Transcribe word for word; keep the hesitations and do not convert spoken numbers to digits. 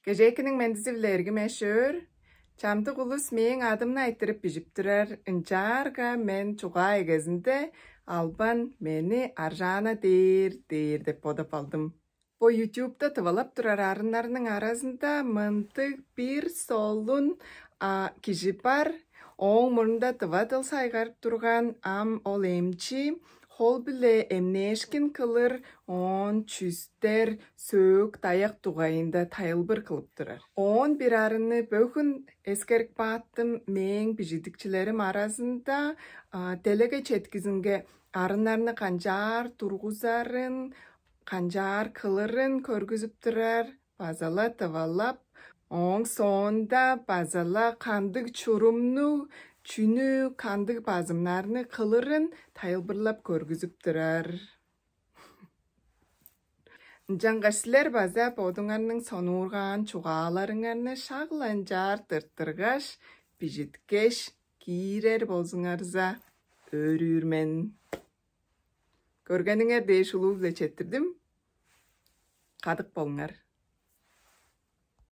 Кежээкиниң мендизи-биле эргим эш-өөр. Чамдык улус мээң адымны айтырып бижип турар, ынчаарга мен чугаа эгезинде албан мени Аржаана дээр дээр деп бодап алдым. Бо ютубта тывалап турар арыннарның аразында мындыг бир солун кижи бар. Ооң мурнунда тыва дыл сайгарып турган, ам ол эмчи, хол-биле эмнээшкин кылыр, оон чүстер, сөөк, даяк дугайында тайылбыр кылып турар. Оон бир арынны бөгүн эскерип кааттым. Мээң бижидикчилерим аразында делеге четкизинге арыннарны канчаар тургузарын, канчаар кылырын көргүзүп турар, база-ла тывалап, ооң соонда база-ла кандыг чурумну, чүнү, кандыг базымнарны кылырын тайылбырлап көргүзүп турар. Ынчангаш силер база бодуңарның сонуургаан чугааларыңарны шак-ла ынчаар тырттыргаш, бижиткеш, киирер болзуңарза, өөрүүр мен. Көргениңер дээш улуу-биле четтирдим. Кадык болуңар.